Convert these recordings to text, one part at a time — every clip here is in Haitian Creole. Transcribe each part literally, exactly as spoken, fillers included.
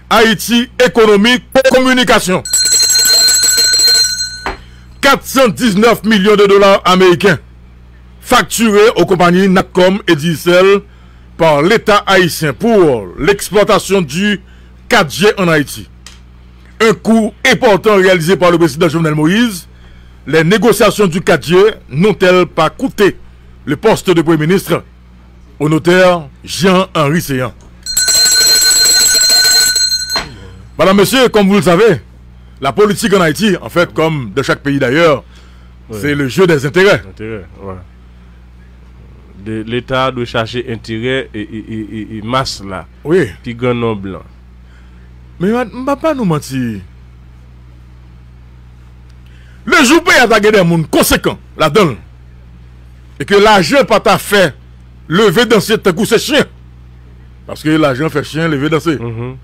Ayiti, économie, communication. Quatre cent dix-neuf millions de dollars américains facturés aux compagnies Natcom et Digicel par l'État haïtien pour l'exploitation du quatre G en Haïti. Un coup important réalisé par le président Jovenel Moïse. Les négociations du quatre G n'ont-elles pas coûté le poste de Premier ministre au notaire Jean-Henri Céant. Madame, Monsieur, comme vous le savez, la politique en Haïti, en fait, comme dans chaque pays d'ailleurs, c'est le jeu des intérêts. Enterè, wi. De, Leta dwe chache enterè e, e, e, e, e mas la. Wi. Pi gran nonb lan. Men m pa ba nou manti. Lejou peyi a ta gen de moun konsekan ladan l, e ke lajan pa ta fè leve danse tankou se chen. Paske lajan fè chen leve danse. Mhm.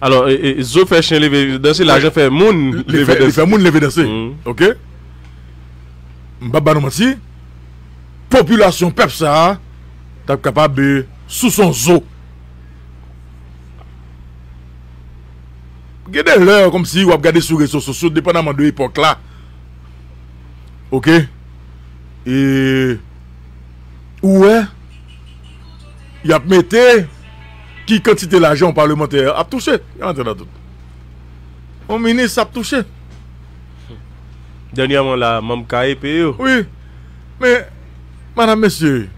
Alò, e, e, zo fè chen leve danse, lajan fè moun leve danse. Li fè moun leve danse. Mhm. Oke? M pa ba nou manti. Popilasyon pèp sa a t ap kapab, e, sou son zo. Gen de lè, kòmsi w ap gade sou rezo sosyo, depandaman de epòk la. Oke? E ou wè, y ap mete ki kantite lajan yon palmantè ap touche. Y ap antre nan tout. Yon minis ap touche. Dènyèman la, manm K E peye yo. Wi. Men, madam, mesye,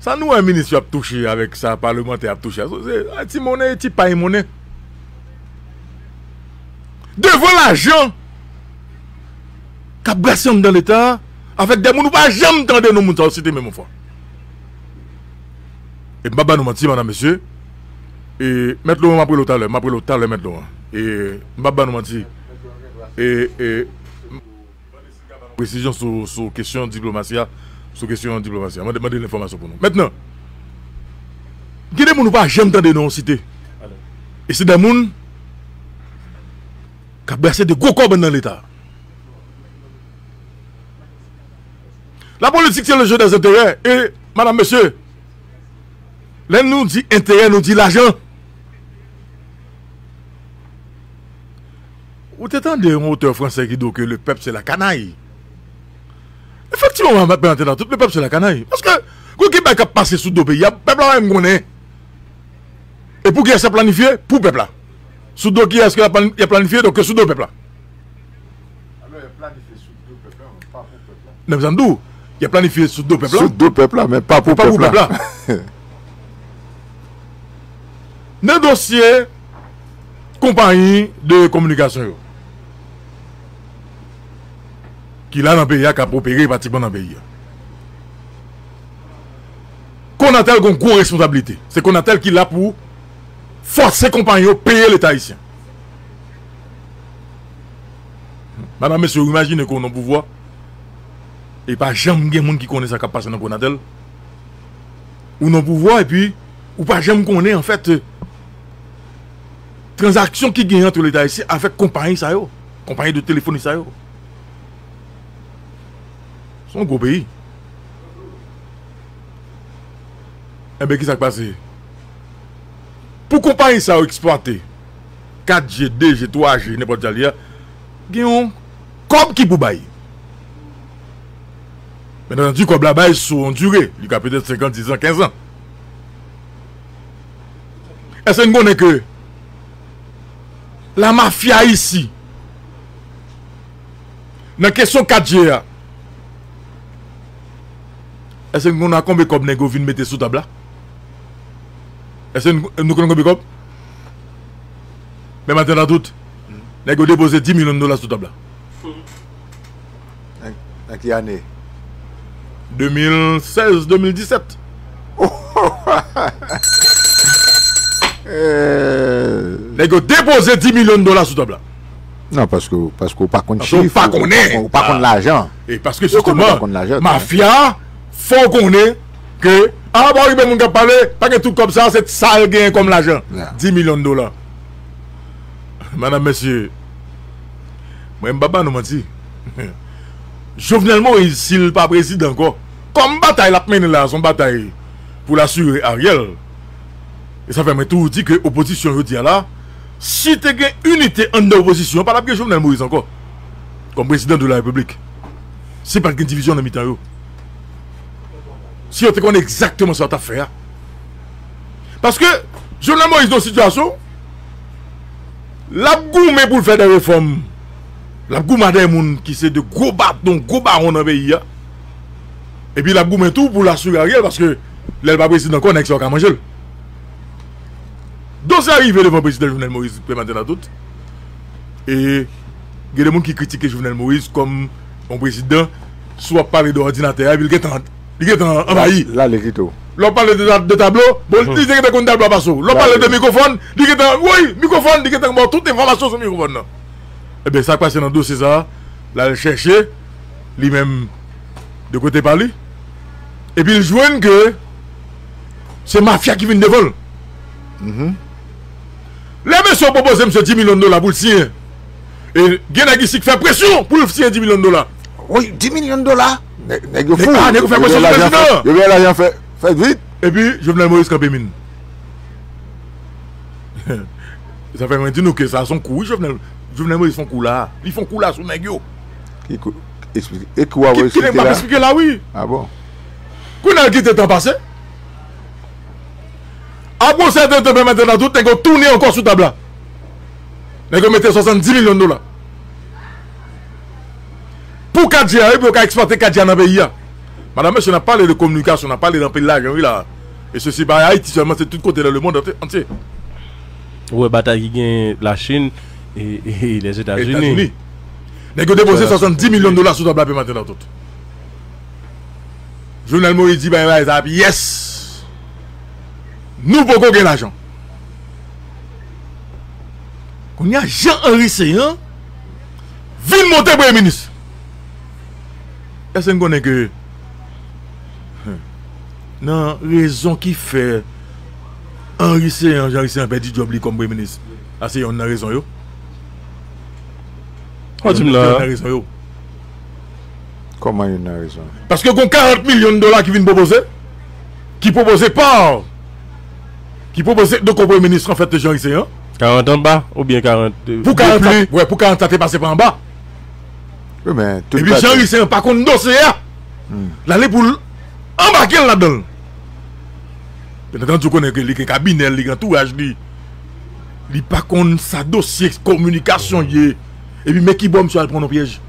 sa nou wè minis yo ap touche avèk sa palmantè ap touche a, se, se ti monnen, ti pay monnen. Devan lajan k ap brase anndan Leta a, avèk de moun ou pa janm tande non moun sa yo site menm yon fwa. E m pa ba nou manti, madam, mesye. E, Mèt Loran, m ap rele w talè, m ap rele w talè, Mèt Loran. E, m pa ba nou manti. E, e, presizyon sou, sou kesyon diplomasi a, sou kesyon diplomasi a. Mande, mande lenfòmasyon pou nou. Mentnan, gen de moun ou pa janm tande non yo site. E se de moun k ap brase de gwo kòb anndan Leta. La politique, c'est le jeu des intérêts. E, madam, mesye, lè nou di enterè, nou di lajan. Ou te tande yon otè fransè ki di w ke le pèp se la kanay. Efektivman, m ap mete nan tout, le pèp se la kanay. Paske, gwo ki bagay k ap pase sou do peyi a, pèp la pa menm konnen. E pou kiyès y ap planifye? Pou pèp la. Sou do kiyès ke y ap plan-, y ap planifye? Donk, sou do pèp la. Alò, y ap planifye sou do pèp la, men pa pou pèp la. Men sa m di w, y ap planifye sou do pèp la. Sou do pèp la, men pa pou pèp la. Nan dosye konpayi de kominikasyon yo, ki la nan peyi a, k ap opere pratikman nan peyi a. Konatel gen gwo responsablite. Se Konatel ki la pou fòse konpayi yo peye Leta ayisyen. Madam, mesye, ou imajine ke w nan pouvwa, e pa janm gen moun ki konnen sa k ap pase nan Konatel. Ou nan pouvwa, epi ou pa janm konnen, anfèt, tranzaksyon ki genyen ant Leta ayisyen avèk konpayi sa yo, konpayi de telefoni sa yo. Se yon gwo peyi. Enben, ki sa k pase? Pou konpayi sa yo eksplwate kat G, de G, twa G, nenpòt jan li a, gen yon kòb ki pou bay. Bien entendu, kòb la bay sou yon dire, li ka petèt senk an, diz an, kenz an. Èske n konnen ke la mafya isi, nan kesyon kat G a, èske n konnen a konbyen kòb nèg yo vin mete sou tab la? Èske n, nou konnen konbyen kòb? Men maten nan tout, nèg yo depoze dis milyon dola sou tab la. Nan, nan ki ane? De mil sèz, de mil disèt. Eh. Nèg yo depoze dis milyon dola sou tab la. Non, paske, paske ou pa konn chif, ou pa konn, ou pa konn lajan. E paske, jisteman, mafya fè w konnen ke, a, pa okipe moun k ap pale, pa gen tout kòb sa, se sa l genyen kòm lajan. Dis milyon dola. Madam, mesye, mwen, m pa ba nou manti. Jovenel Moïse, si l pa prezidan ankò, kòm batay l ap mennen la, se yon batay pou l asire Ariel. E sa fè mwen toujou di ke opozisyon jodi a la, Si te gen inite anndan opozisyon an, pa t ap gen Jovenel Moïse ankò kòm prezidan de la Repiblik. Si pa t gen divizyon nan mitan yo. Si yo te konnen egzakteman sa yo t ap fè a. Paske Jovenel Moïse nan sitiyasyon, l ap goumen pou l fè de refòm. L ap goumen a de moun ki se de gwo baton, gwo bawon nan peyi a. Epi l ap goumen tou pou l asire Ariel, paske lè l pa prezidan ankò, nèg sa yo ka manje l. Dosye a rive devan prezidan Jovenel Moïse, Pè Maten Latout. E gen de moun ki kritike Jovenel Moïse kòm yon prezidan, si w ap pale de òdinatè a, epi l gentan, li gentan anvayi. La, li kite w. Lè w pale de, de tablo, bon, li te gentan konn tablo a pase w. Lè w pale de mikwofòn, li gentan, wi, mikwofòn, li gentan ba w tout enfòmasyon sou mikwofòn nan. Ebyen, sa k pase nan dosye sa a, l al chèche, li menm, de kote pa li. Epi l jwenn ke se mafya ki vin devan l. Lè mesye yo pwopoze misye dis milyon dola pou l siyen, e gen nèg isi k fè presyon pou l siyen dis milyon dola. Wi, dis milyon dola. Nèg, nèg yo fou. Nèg, ah, nèg yo fè presyon sou prezidan an. Yo gen lajan fè, fè vit. Epi, Jovenel Moïse kanpe min. Sa fè mwen di nou ke sa se yon kou, wi, Jovenel. Jovenel Moïse fè yon kou la. Li fè yon kou la sou nèg yo. Ki kou? Eksplike. E kou a w eksplike la? Ki nèg m ap eksplike la, wi. Ah bon? Kounye a l kite tan pase. Apre yon sèten tan, Pè Maten Latout, nèg yo tounen ankò sou tab la. Nèg yo mete swasanndis milyon dola. Pou Kadjè a, wi, pou yo ka eksplwate Kadjè a nan peyi a. Madanm, mesye, n ap pale de kominikasyon, n ap pale de anpil lajan, wi, la. E sesi pa Ayiti sèlman, se tout kote nan lemonn antye. Ou wè batay ki gen Lachin e, e, e Lèzetazini. Etazini. Nèg yo depoze swasanndis milyon dola sou tab la, Pè Maten Latout. Jovenel Moïse di, bay, bay, sa ap, yes! Nou poko gen lajan. Kounye a, Jean Henry Céant vin monte premye minis. Èske n konnen ke, nan rezon ki fè Henry Céant, Jean Henry Céant pèdi djòb li kòm premye minis, sa se yonn nan rezon yo? Ou di m la. Yonn nan rezon yo. Kòman yonn nan rezon? Paske gon karant milyon dola ki vin pwopoze, ki pwopoze pa, ki pwopoze, donk, premye minis, an fèt, Jean Henry Céant. Karant anba oubyen karant, euh, pou karant sa, wè, pou karant sa te pase pa anba. Wi, men tout... Epi Jean Henry Céant pa konn dosye a. L ale pou l anbake l ladan l. Byen antandi, ou konnen ke li gen kabinè l, li gen antouraj li. Li pa konn sa dosye kominikasyon ye. Epi men ki bò misye al pran nan pyèj.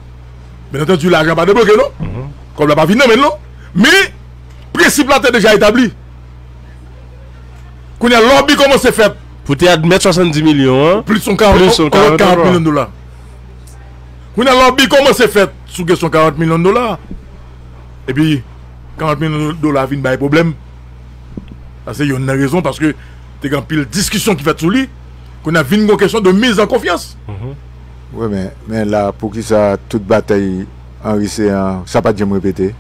Byen antandi, lajan pa debloke non. Kòb la pa vin nan men l non. Men prensip la te deja etabli. Kounye a, lòbi kòmanse fèt. Pou te admèt swasanndis milyon an, plis yon karant, plis yon karant milyon dola. Kounye a, lòbi kòmanse fèt sou kesyon karant milyon dola. Epi, karant milyon dola vin bay pwoblèm. Sa se yonn nan rezon, paske te gen anpil diskisyon ki fèt sou li. Kounye a, vin gon kesyon de miz an konfyans. Wi, men, men la, poukisa tout batay Henry Céant, sa pa t janm repete?